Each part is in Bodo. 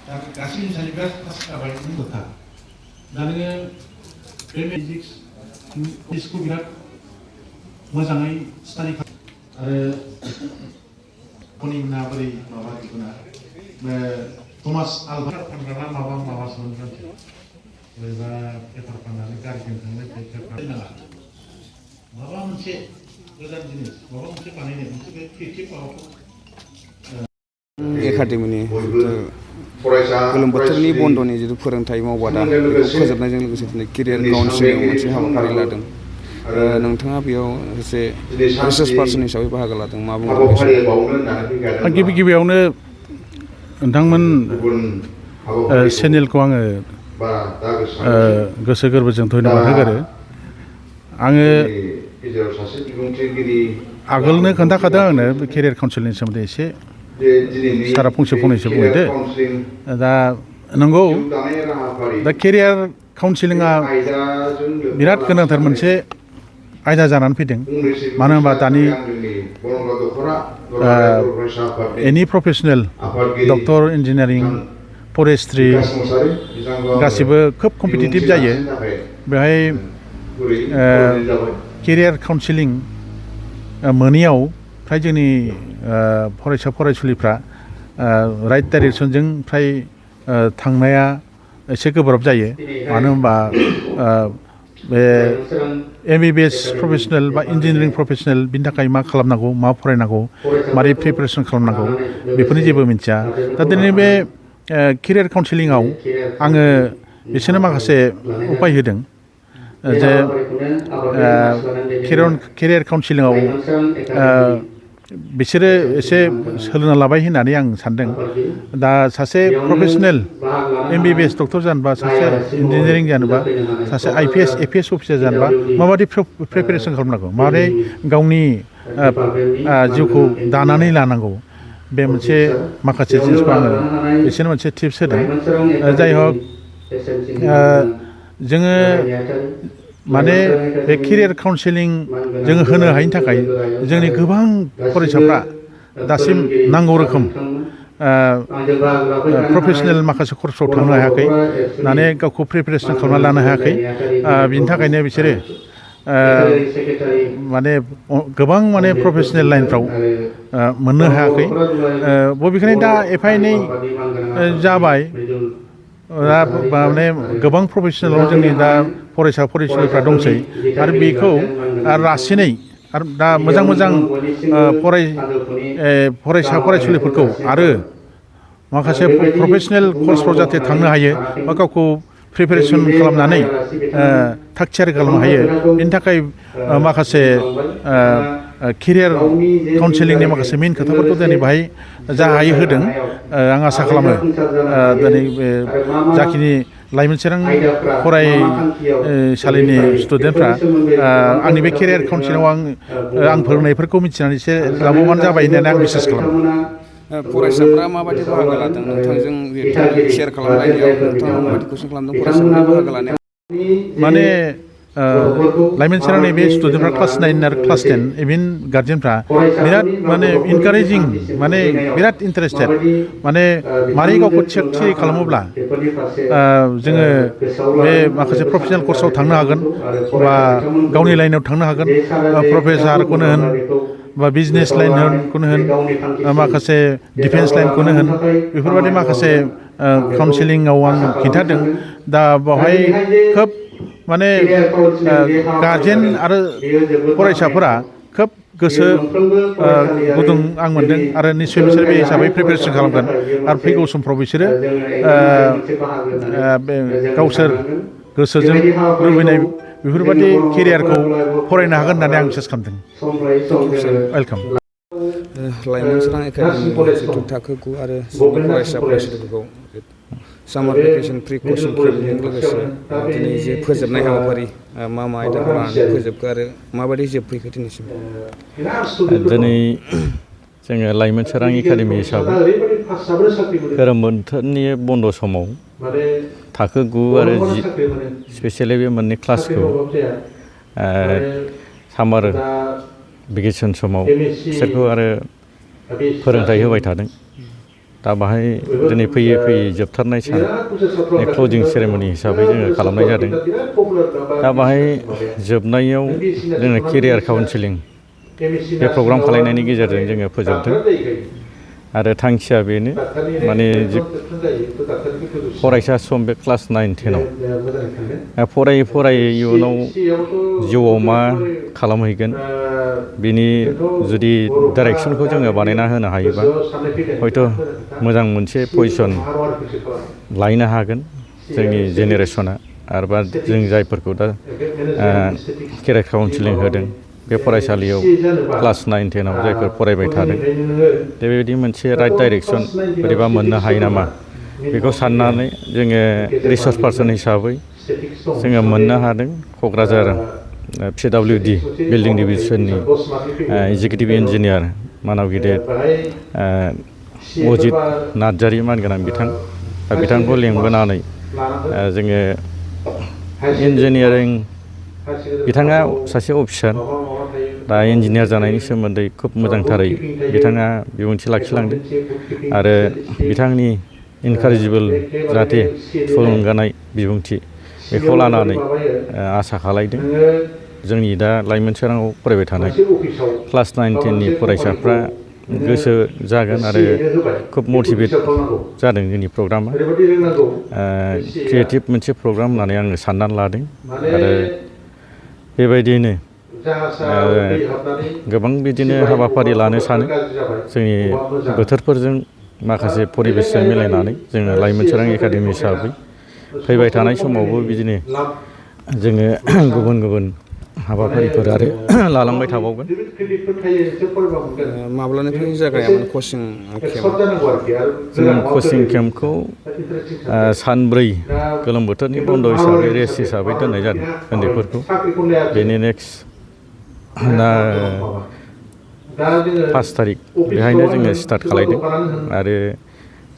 दा गासैबो सानैफ्रा पास जाबाय नों खोथा दा नोङो बे फिजिक्सखौ बिराद मोजाङै स्टाडि आरो कनिंना बोरै माबा दिखुना थमास आलभा फानग्रा माबा सोमोन बोरैबा पेपार फाननानै गारिजों थांनाय पेपार नाङा माबा मोनसे गोदान जिनिस माबा मोनसे बानायनो मोनसे बे क्रिएटिभ माबाखौ एकाडेमिनि गोलोम बोथोरनि बन्द'नि जिथु फोरोंथाइ मावबादा बेखौ फोजोबनायजों लोगोसे दिनै केरियार काउन्सिलिं मोनसे हाबाफारि लादों नोंथाङा बेयाव एसे रिसार्च पार्सन हिसाबै बाहागो लादों मा बुंगोन गिबियावनो नोंथांमोन चेनेलखौ आङो गोसो गोरबोजों धन्यबाद होगोरो आङो आगोलनो खोन्थाखादों आंनो केरियार काउन्सिलिंनि सोमोन्दै एसे सारा फंसे फंनैसो बुंदो दा नंगौ दा केरियार काउन्सिलिंआ बिराद गोनांथार मोनसे आयदा जानानै फैदों मानो होनबा दानि एनि प्रफेसनेल डक्टर इन्जिनियारिं फरेस्ट्रि गासिबो खोब कम्पिटिटिभ जायो बेहाय केरियार काउन्सिलिं मोनैयाव फ्राय जोंनि फरायसा फरायसुलिफ्रा राइट डाइरेक्सनजों फ्राय थांनाया एसे गोब्राब जायो मानो होनबा बे MBBS प्रफेसनेल बा इन्जिनियारिं प्रफेसनेल बिनि थाखाय मा खालामनांगौ मा फरायनांगौ मारै प्रिपारेसन खालामनांगौ बेफोरनि जेबो मिथिया दा दिनै बे केरियार काउन्सिलिंआव आङो बिसोरनो माखासे उपाय होदों जे केरियार काउन्सिलिंआव बिसोरो एसे सोलोंना लाबाय होननानै आं सानदों दा सासे प्रफेसनेल MBBS डक्टर जानोबा सासे इन्जिनियारिं जानोबा सासे IPS APS अफिसार जानोबा माबायदि प्रिपारेसन खालामनांगौ माबोरै गावनि जिउखौ दानानै लानांगौ बे मोनसे माखासे जिनिसखौ आङो बिसोरनो मोनसे टिप्स होदों जाय हक जोङो माने बे केरियार काउन्सिलिं जोङो होनो हायिनि थाखाय जोंनि गोबां फरायसाफ्रा दासिम नांगौ रोखोम प्रफेसनेल माखासे कर्सआव थांनो हायाखै माने गावखौ प्रिपारेसन खालामना लानो हायाखै बिनि थाखायनो बिसोरो माने गोबां माने प्रफेसनेल लाइनफ्राव मोननो हायाखै बबेखानि दा एफा एनै जाबाय दा माने गोबां प्रफेसनेलाव जोंनि दा फरायसा फरायसुलिफ्रा दंसै आरो बेखौ रासिनै आरो दा मोजां फरायसा फरायसुलिफोरखौ आरो माखासे प्रफेसनेल कर्सफ्राव जाहाथे थांनो हायो बा गावखौ प्रिपारेसन खालामनानै थाग थियारि खालामनो हायो बेनि थाखाय माखासे केरियार काउन्सिलिंनि माखासे मेन खोथाफोरखौ दिनै बाहाय जा हायो होदों आं आसा खालामो दिनै बे जाखिनि लाइमोन सोरां फरायसालिनि स्टुडेन्टफ्रा आंनि बे केरियार काउन्सिलिंआव आं फोरोंनायफोरखौ मिथिनानै एसे लाबोबानो जाबाय होननानै आं बिसास खालामो फरायसाफ्रा माबायदि बाहागो लादों नोंथांजों शेयार खालामलायनायाव नोंथाङा माबायदि कुइसन खालामदों फरायसाफोरनि बाहागो लानायाव माने लाइमोन सोरांनि बे स्टुडेन्टफ्रा क्लास 9 आरो क्लास 10 इभेन गार्जेनफ्रा बिराद माने इनकारेजिं माने बिराद इन्टारेस्टेड माने मारै गावखौ थियारि खालामोब्ला जोङो बे माखासे प्रफेसनेल कर्सआव थांनो हागोन बा गावनि लाइनाव थांनो हागोन प्रफेसारखौनो होन बा बिजनेस लाइनखौनो होन माखासे डिफेन्स लाइनखौनो होन बेफोरबायदि माखासे काउन्सिलिंआव आं खिन्थादों दा बेवहाय खोब माने गार्जेन आरो फरायसाफोरा खोब गोसो गुदुं आं मोनदों आरो निस्सय बिसोर बे हिसाबै प्रिपारेसन खालामगोन आरो फैगौ समफ्राव बिसोरो गावसोर गोसोजों लुबैनाय बेफोरबायदि केरियारखौ फरायनो हागोन होननानै आं बिसास खालामदों वेलकाम लाइमोन सोरां एकाडेमिनि जिथु थाखो 9 आरो फरायसा फरायसुलिफोरखौ सामार भेकेसन प्रि कचिं केम्पजों लोगोसे दिनै जे फोजोबनाय हाबाफारि मा आयदाखौ लानानै फोजोबखो आरो माबायदि जोबफैखो दिनैसिम दिनै जोङो लाइमोन सोरां एकाडेमि हिसाबै गोलोम बोथोरनि बन्द' समाव थाखो 9 आरो 10 स्पेसियेलि बे मोननै क्लासखौ सामार भेकेसन समाव बिसोरखौ आरो फोरोंथाइ होबाय थादों दा बाहाय दिनै फैयै फैयै जोबथारनाय सान क्लजिं सेरेमनि हिसाबै जोङो खालामनाय जादों। दा बाहाय जोबनायाव जोङो केरियार काउन्सिलिं बे प्रग्राम खालायनायनि गेजेरजों जोङो फोजोबदों आरो थांखिया बेनो माने फरायसा सम बे क्लास 9-10आव फरायै फरायै इयुनाव जिउआव मा खालामहैगोन बिनि जुदि डाइरेक्सनखौ जोङो बानायना होनो हायोबा हयथ' मोजां मोनसे पजिसन लायनो हागोन जोंनि जेनेरेसना आरोबा जों जायफोरखौ दा केरियार काउन्सिलिं होदों बे फरायसालियाव क्लास 9-10आव जायफोर फरायबाय थादों दा बेबायदि मोनसे राइट डाइरेक्सन बोरैबा मोननो हायो नामा बेखौ साननानै जोङो रिसर्स पार्सन हिसाबै जोङो मोननो हादों क'क्राझार PWD बिल्डिं डिभिजननि एगजिकिउटिभ इन्जिनियार मानाव गिदिर अजित नार्जारि मानगोनां बिथांखौ लेंबोनानै जोङो इन्जिनियारिं बिथाङा सासे अफिसार दा इन्जिनियार जानायनि सोमोन्दै खोब मोजांथारै बिथाङा बिबुंथि लाखिलांदों आरो बिथांनि इनकारेजिबोल जाहाथे थुलुंगानाय बिबुंथि बेखौ लानानै आसा खालायदों जोंनि दा लाइमोनसाराङाव फरायबाय थानाय क्लास 9-10नि फरायसाफ्रा गोसो जागोन आरो खोब मटिभेट जादों जोंनि प्रग्रामा क्रिएटिभ मोनसे प्रग्राम होननानै आङो साननानै लादों आरो बेबायदियैनो गोबां बिदिनो हाबाफारि लानो सानो जोंनि बोथोरफोरजों माखासे परिबेसजों मिलायनानै जोङो लाइमोनसारां एकाडेमि हिसाबै फैबाय थानाय समावबो बिदिनो जोङो गुबुन गुबुन हाबाफारिफोर आरो लालांबाय थाबावगोन। माब्लानिफ्राय जागायामोन कचिं केम्प? जों कचिं केम्पखौ सानब्रै गोलोम बोथोरनि बन्द' हिसाबै रेस्ट हिसाबै दोननाय जादों उन्दैफोरखौ बेनि नेक्स्ट 5 थारिख बेहायनो जोङो स्टार्ट खालायदों आरो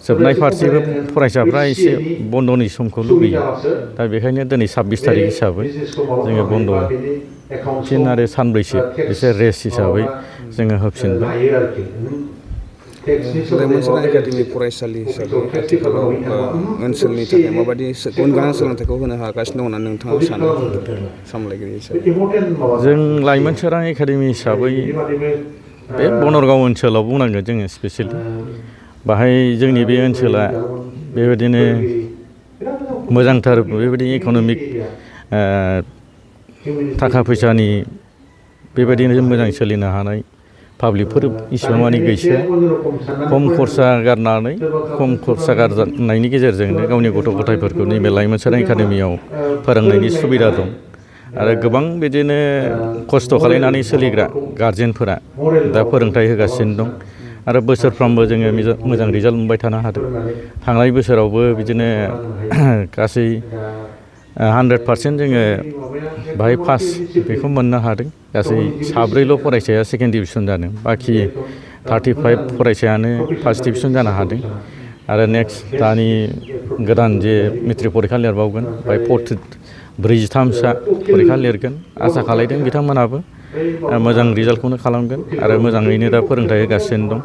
जोबनाय फारसेबो फरायसाफ्रा एसे बन्द'नि समखौ लुबैयो दा बेखायनो दिनै 26 थारिख हिसाबै जोङो बन्द' फिन आरो सानब्रैसो एसे रेस्ट हिसाबै जोङो होफिनबाय। लाइमोनसारां एकाडेमि फरायसालि हिसाबै आथिखालाव ओनसोलनि थाखाय माबायदि गुन गोनां सोलोंथाइखौ होनो हागासिनो दं होननानै नोंथाङा सानो सामलायगिरि हिसाबै? जों लाइमोनसारां एकाडेमि हिसाबै बे बनरगाव ओनसोलाव बुंनांगोन जोङो स्पेसियेलि बाहाय जोंनि बे ओनसोला बेबायदिनो मोजांथार बेबायदि इक'नमिक थाखा फैसानि बेबायदिनो मोजां सोलिनो हानाय पाब्लिकफोर इसिबां मानि गैसोआ खम खरसा गारनायनि गेजेरजोंनो गावनि गथ' गथायफोरखौ नैबे लाइमोनसारां एकाडेमियाव फोरोंनायनि सुबिदा दं आरो गोबां बिदिनो खस्थ' खालायनानै सोलिग्रा गारजेनफोरा दा फोरोंथाइ होगासिनो दं आरो बोसोरफ्रोमबो जोङो मोजां रिजाल्ट मोनबाय थानो हादों थांनाय बोसोरावबो बिदिनो गासै 100% जोङो बाहाय पास बेखौ मोननो हादों गासै 4 फरायसाया सेकेन्ड डिभिजन जादों बाखि 35 फरायसायानो फार्स्ट डिभिजन जानो हादों आरो नेक्स्ट दानि गोदान जे मेट्रिक परिखा लिरबावगोन बाहाय 43सा परिखा लिरगोन आसा खालायदों बिथांमोनहाबो मोजां रिजाल्टखौनो खालामगोन आरो मोजाङैनो दा फोरोंथाइ होगासिनो दं।